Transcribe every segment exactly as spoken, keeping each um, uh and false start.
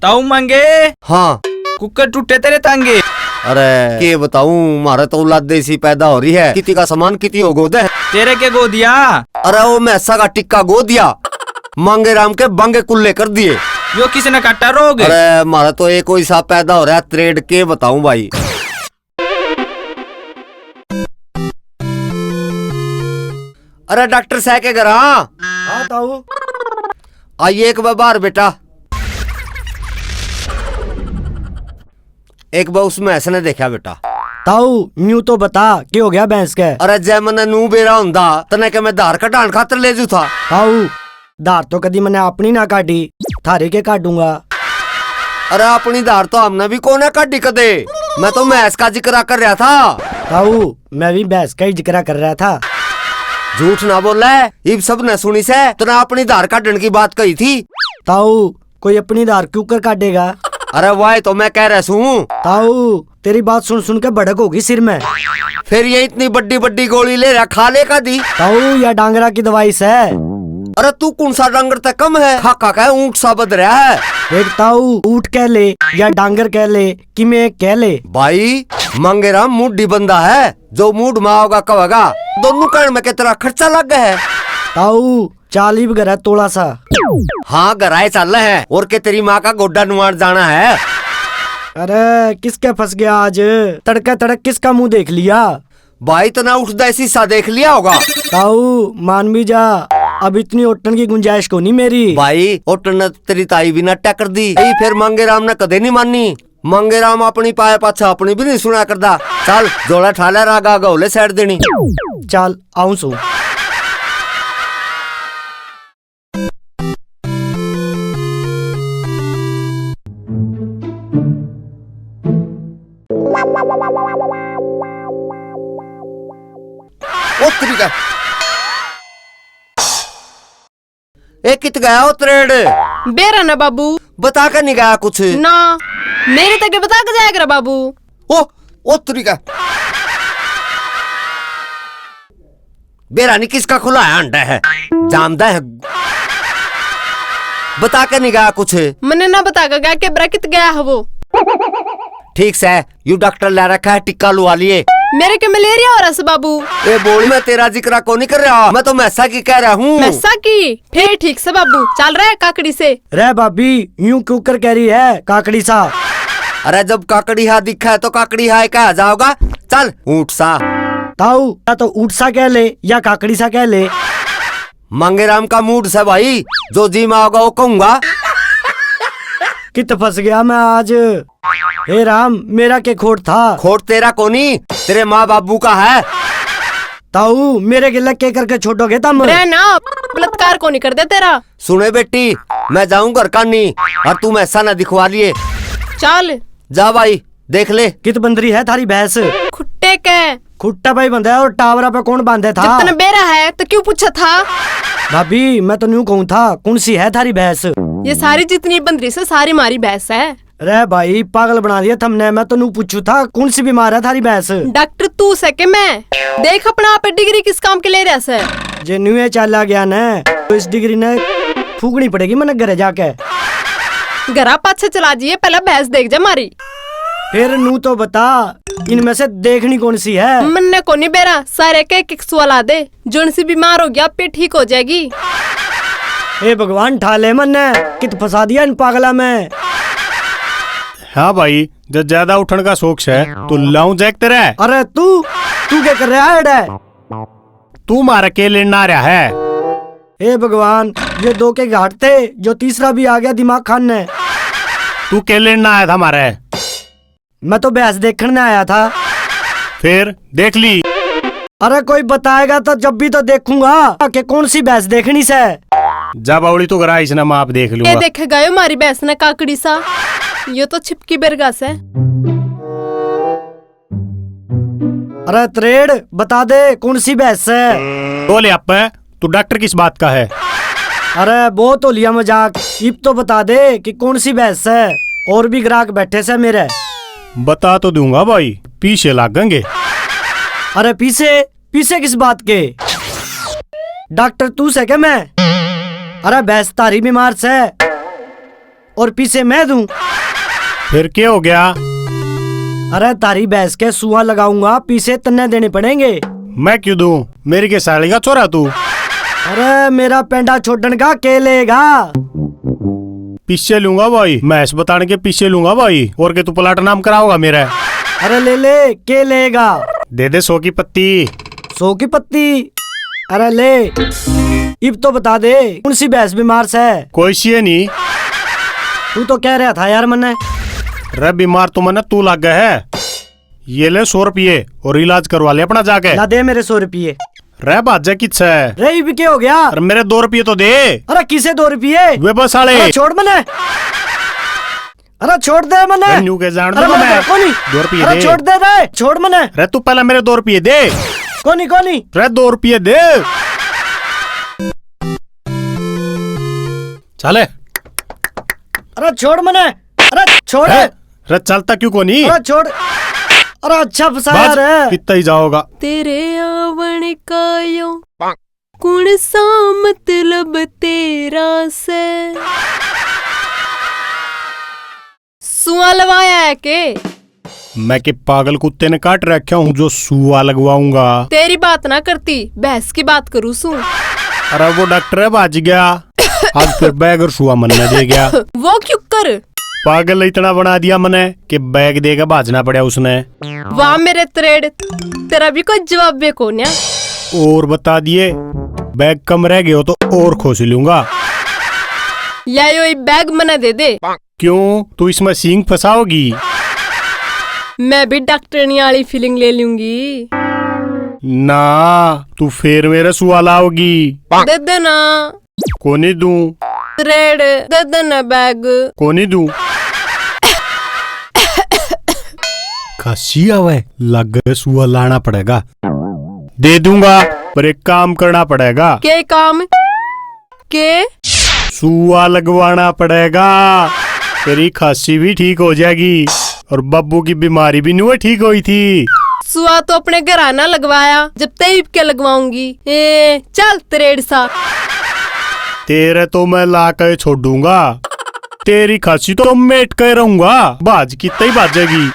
ताऊ मांगे। हाँ। कुकर टूटे तेरे तांगे। अरे के बताऊं, म्हारे तो औलादे सी पैदा हो रही है, किती का सामान किती हो गोदे। तेरे के गो दिया? अरे वो मैसा का टिक्का गो दिया, मांगे राम के बांगे कुल्ले कर दिए। यो किसने काटा रोग? अरे म्हारा तो एक कोई सा पैदा हो रहा है त्रेड, के बताऊं भाई। अरे डॉक्टर साहब के घर, हाँ? हाँ ताऊ। आइए एक बार बाहर बेटा, एक बार उस भैंस ने देखा बेटा। ताऊ न्यू तो बता, के हो गया भैंस के? अरे जै मन्ने नू बेरा हुंदा, तने के मैं धार कटाण खातर ले जू था? ताऊ धार तो कदी मैंने अपनी ना काटी, थारी के काटूंगा? अरे अपनी धार तो हमने भी कोना काटी कदे, मैं तो भैंस का जिक्रा कर रहा था। ताऊ मैं भी भैंस का ही जिक्रा कर रहा था। झूठ ना बोले, इब सब ने सुनी से तने अपनी धार काटण की बात कही थी। ताऊ कोई अपनी धार क्यों कर काटेगा? अरे वाह तो मैं कह रहा सूं। ताऊ तेरी बात सुन सुन के भड़क होगी सिर में। फिर ये इतनी बड्डी बड्डी गोली ले रहा, खा ले का दी? ताऊ या डांगरा की दवाई से। अरे तू कौन सा डांगर तक कम है, खा खा के ऊंट सा बद रहा है। देख ताऊ, ऊंट कह ले या डांगर कह ले, कि मैं कह ले। भाई मांगेराम मूडी बंदा है, जो मूड में आओगा कहेगा, दोनों कहण में के तेरा खर्चा लग गया है। ताऊ चाली भी घर है तोला सा। हाँ, घर आए चाल है, और के तेरी माँ का गोड्डा नुआण जाना है। अरे किसके फंस गया आज, तड़के तड़क किसका मुंह देख लिया? भाई तना उठदा है शीशा देख लिया होगा। ताऊ मान भी जा, अब इतनी ओटन की गुंजाइश को नहीं मेरी। भाई ओटन ने तेरी ताई भी ना टकर दी, यही फिर मांगेराम ने कदे नहीं मानी। मांगेराम अपनी पाए पाछा अपनी भी नहीं सुना करदा। चल झोला ठा ले, रागा आगा होले साइड देनी। चल आऊं सू। ओ तेरी का। ए कित गया ओ त्रेड? बेरा ना बाबू। बता के नहीं गया कुछ? ना, मेरे तक बता के जाया कर बाबू। ओ, ओ तेरी का। बेरा नहीं किसका खुला है अंडा है, जामदा है। बता के नहीं गया कुछ? मन्ने ना बता के गया के बेरा कित गया है वो। ठीक से, यू डॉक्टर ला रखा है, टिक्का लुआ लिए। मेरे के मलेरिया हो रहा से बाबू। ए बोल, मैं तेरा जिक्रा को नहीं कर रहा, मैं तो मैसा की कह रहा हूँ। मैसा की? फिर ठीक से बाबू, चल रहा है काकड़ी से। रे भाभी, यूं क्यों कर कह रही है काकड़ी सा? अरे जब काकड़ी हा दिखा है तो काकड़ी हा ही कहा जाओगा। चल ऊंट सा। ताऊ, या तो ऊंट सा कह ले या काकड़ी सा कह ले। मांगेराम का मूड से भाई, जो जी में आओगा वो कहूंगा। कित फंस गया मैं आज। हे राम, मेरा के खोट था? खोट तेरा कोनी, तेरे माँ बाबू का है। ताऊ, मेरे गिला के करके छोड़ोगे तम? रे ना, बलात्कार कोनी कर दे तेरा। सुने बेटी, मैं जाऊं घर कानी, और तू ऐसा ना दिखवा लिए। चल। जा भाई, देख ले। कित बंदरी है थारी भैंस? खुट्टे के। खुट्टा भाई बंदा है और टावरा पे कौन बांधे था? जब तने बेरा है तो क्यों पूछा था? भाभी, मैं तो न्यू कहूँ था, कौन सी है थारी भैंस? ये सारी जितनी बंदरी से सारी मारी भैंस है। रे भाई, पागल बना दिया थमने। मैं तो न्यू पूछू था, कौन सी बीमार है थारी भैंस? डॉक्टर तू से के मैं? देख अपना आप डिग्री किस काम के ले रहा से? जे न्यू ये चाला गया ना, तो इस डिग्री ने फूकनी पड़ेगी मैंने घरे जाके। घरा पाछे चला जाइए, पहले भैंस देख जा मारी। फिर नू तो बता, इनमें से देखनी कौन सी है? मन्ने कोनी बेरा, सारे के एक एक सुआ ला दे। जोन सी बीमार हो गया, आपे ठीक हो जाएगी। हे भगवान, ठा ले मन्ने, कित फंसा दिया इन पागला में। हाँ भाई, जब ज्यादा उठण का शौक से, तो लाऊं जैक तेरे। अरे तू, तू क्या कर रहा है एड़े? तू मारे के लेना आ रहा है? हे भगवान, ये दो के घाट थे, जो तीसरा भी आ गया दिमाग खाने। तू के लेना आया था मारे? मैं तो भैंस देखने आया था। फिर देख ली। अरे कोई बताएगा तो जब भी तो देखूंगा कि कौन सी भैंस देखनी से। जा बावली, तू करा, इसने मैं आप देख ये लूंगा। देखे गयो मारी भैंस ने काकड़ी सा, यो तो छिपकी बेरगा से। अरे त्रेड, बता दे कौन सी भैंस है? बोले आप, तू डॉक्टर किस बात का है? अरे बहुत हो लिया मजाक, इब तो बता दे कि कौन सी भैंस है, और भी ग्राहक बैठे से मेरे। बता तो दूंगा भाई, पीछे लागेंगे। अरे पीछे? पीछे किस बात के? डॉक्टर तू से क्या मैं? अरे भैंस तारी बीमार से, और पीछे मैं दूं। फिर क्या हो गया? अरे थारी भैंस के सुआ लगाऊंगा, पीछे तन्ने देने पड़ेंगे। मैं क्यों दूं? मेरी के साली का छोरा तू? अरे मेरा पेंडा छोड़न का के लेगा? पीछे लूंगा भाई, भैंस बताने के पीछे लूंगा भाई। और के तू प्लाट नाम कराओगा मेरा? अरे ले ले, के लेगा? दे दे सौ की पत्ती। सौ की पत्ती? अरे ले, इब तो बता दे, कौन सी भैंस बीमार से? कोई सी है नहीं। तू तो कह रहा था यार मन्ने। रे बीमार तो मन्ने तू लागे है। ये ले सौ रुपये और इलाज करवा ले अपना जाके। ला दे मेरे सौ रुपये। रे भाजे कित से? रे इब के हो गया? अरे मेरे दो रुपये तो दे। अरे किसे दो रुपये? वे बस वाले। अरे छोड़ मन्ने। अरे छोड़ दे मन्ने। रे न्यू के जान अरे दूंगा मैं मैं। दे, कोनी। दो रुपये अरे दे। छोड़ दे रे, छोड़ मन्ने। रे तू पहले मेरे दो रुपये दे। कोनी, कोनी। रे दो रुपये दे। चले। अरे छोड़ मन्ने। अरे छोड़। रे, रे चलता क्यों कोनी? अरे छोड़। अरे अच्छा फसाया बस, रे। कितना ही जाओगा। तेरे आवण का यो कुण सा मतलब तेरा से? सुआ लवाया है के? मैं के पागल कुत्ते ने काट रखा हूँ जो सुआ लगवाऊंगा? तेरी बात ना करती, भैंस की बात करूँ सू। अरे वो डॉक्टर है, भाज गया। आज फिर बैग और सुआ मन्ने दे गया। वो क्यों कर? पागल इतना बना दिया मने कि बैग दे के भाजना पड़ा उसने। वाह मेरे त्रेड, तेरा भी कोई जवाब बे कोन्या। और बता दिए, बैग कम रह गए हो तो और खोस लूंगा। ले यो, ये बैग मने दे दे। क्यों, तू इसमें सींग फंसाओगी? मैं भी डॉक्टरनी वाली फीलिंग ले लूंगी। ना, तू फेर मेरे सुआ लाओगी। दे देना। कोनी दूं। रेड, दे देना बैग। कोनी दूं। खांसी आवे, लागे सुआ लाना पड़ेगा। दे दूंगा, पर एक काम करना पड़ेगा। के काम? के? सुआ लगवाना पड़ेगा। तेरी खांसी भी ठीक हो जाएगी और बब्बू की बीमारी भी नुए ठीक हुई थी। सुआ तो अपने घर आना लगवाया, जब तय के लगवाऊंगी। ए, चल त्रेड सा। तेरे तो मैं ला के छोड़ूंगा, तेरी खांसी तो मेट के रहूंगा, भाज कितना ही भाजेगी।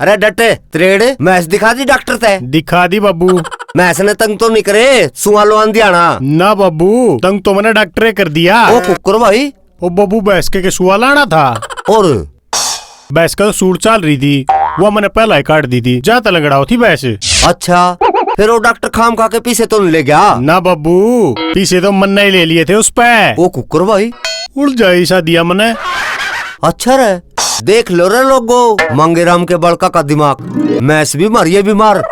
अरे डटे त्रेड, भैंस दिखा दी डॉक्टर तै? दिखा दी बाबू। भैंस ने तंग तो नहीं करे, सुआ लवान दिया ना? ना बाबू, तंग तो मैंने डॉक्टर कर दिया। ओ कुकर भाई। ओ बाबू, भैंस के, के सुआ लाना था। और? भैंस का तो सूट चाल रही थी, वो मैंने पहला ही काट दी थी। ज्यादा लंगड़ाओ थी भैंस। अच्छा, फिर वो डॉक्टर खाम खा के पीछे तो नहीं ले गया? ना बाबू, पीछे तो मन्ना ही ले लिए थे उस पे। ओ कुकर भाई। उलझा ही सा दिया मने। अच्छा रे, देख लो रे लोगो, मांगेराम के बड़का का दिमाग। भैंस भी मारिए बीमार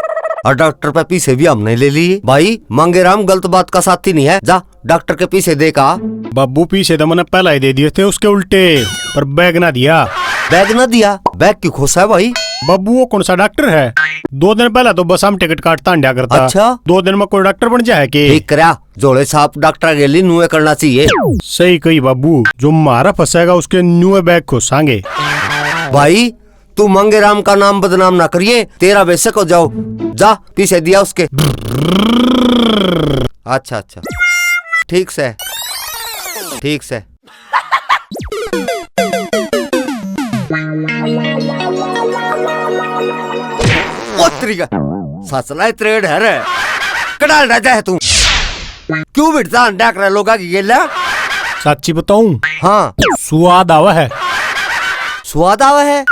और डॉक्टर पे पीछे भी हमने ले ली। भाई, मांगेराम गलत बात का साथी नहीं है। जा, डॉक्टर के पीछे दे का। बाबू, पीछे तो मैंने पहला ही दे दिए थे उसके उल्टे, पर बैग ना दिया। बैग ना दिया? बैग क्यों खोसा है भाई? बाबू, वो कौन सा डॉक्टर है? दो दिन पहले तो बस हम टिकट काटता हंड्या करता। अच्छा। दो दिन में कोई डॉक्टर बन जाए के? ठीक करया, झोले छाप डॉक्टर के लिए नुए करना चाहिए। सही कही बाबू, जो मारा फंसेगा उसके नुए बैग खोसांगे। भाई, तू मांगेराम का नाम बदनाम ना करिए, तेरा बेशक हो जाओ। जा, पीछे दिया उसके। अच्छा, अच्छा, ठीक से, ठीक से। ओ तेरी का, ससला त्रेड है रे। कड़ाल राजा है तू। क्यों बिटता अंडा कर लोगा की गेला? साची बताऊं? हाँ। स्वाद आवा है। स्वाद आवा है?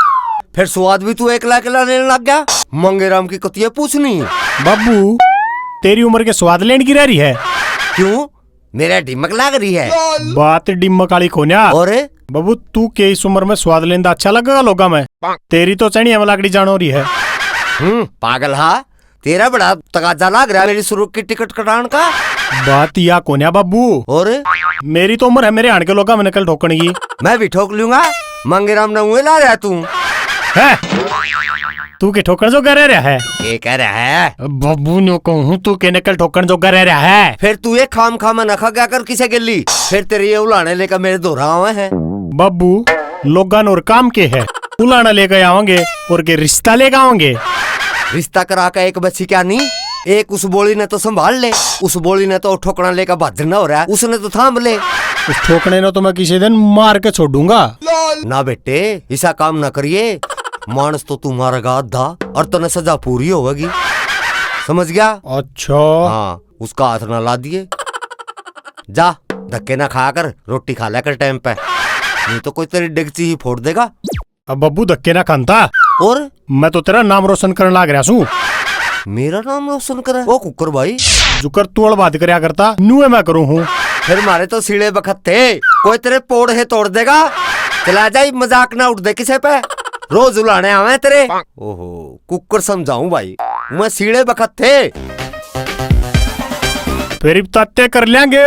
फिर स्वाद भी तू एकला एकला लेने लग गया? मांगेराम की कतिया पूछनी। बाबू, तेरी उम्र के स्वाद लेने की रह रही है। क्यों? मेरा डिमक लाग रही है। बात डिमक वाली कोन्या। और? बाबू, तू के इस उम्र में स्वाद लेंदा अच्छा लगेगा लोगा में? तेरी तो चणिया में लाकड़ी जान हो रही है। हम्म, पागल हा। तेरा बड़ा तकाजा लाग रहा है मेरी सुरु की टिकट कटान का। बात या कोन्या बाबू। और? मेरी तो उम्र है मेरे आन के लोगा में नकल ठोकने की। मैं भी ठोक लूंगा। मांगेराम ने उए ला रहा तू। है? तू के ठोकण जोगा रह रहा है? के कह रहा है? बब्बू ने कहूँ, तू के नकल ठोकण जोगा रह रहा है? फिर तू ये खाम खामा ना खा गया कर किसे गेली। फिर तेरे ये उलाने लेकर मेरे धोरा आवे हैं। बब्बू, लोगां और काम के है? उलाना लेकर आवांगे और के रिश्ता लेकर आवांगे? रिश्ता करा के एक बची क्या नहीं? एक उस बोली ने तो संभाल ले, उस बोली ने तो ठोकना लेकर भाजन ना हो रहा है, उसने तो थाम ले। उस ठोकने ने तो मैं किसी दिन मार के छोड़ूंगा। ना बेटे, ऐसा काम ना करिए, मानस तो तू मारेगा आधा और तने सजा पूरी होगी, समझ गया? अच्छा। हाँ, उसका हाथ ना ला दिए। जा, धक्के ना खाया कर, रोटी खा लिया कर टाइम पे, नहीं तो कोई तेरी डेगची ही फोड़ देगा। अब बब्बू धक्के ना खांदा। और? मैं तो तेरा नाम रोशन करने लाग रहा सूं। मेरा नाम रोशन करे? ओ कुकर भाई। जुकर तू अड़बाद करया करता, न्यूए मैं करूं हूं। फिर मारे तो सीले बखत थे, कोई तेरे पोड़ है तोड़ देगा। चला जा, मजाक ना उठ दे किसे पे, रोज उलाने आवे तेरे। ओहो, कुकर समझाऊं भाई, मैं सीले बखत थे। फिर भी ताते कर लेंगे।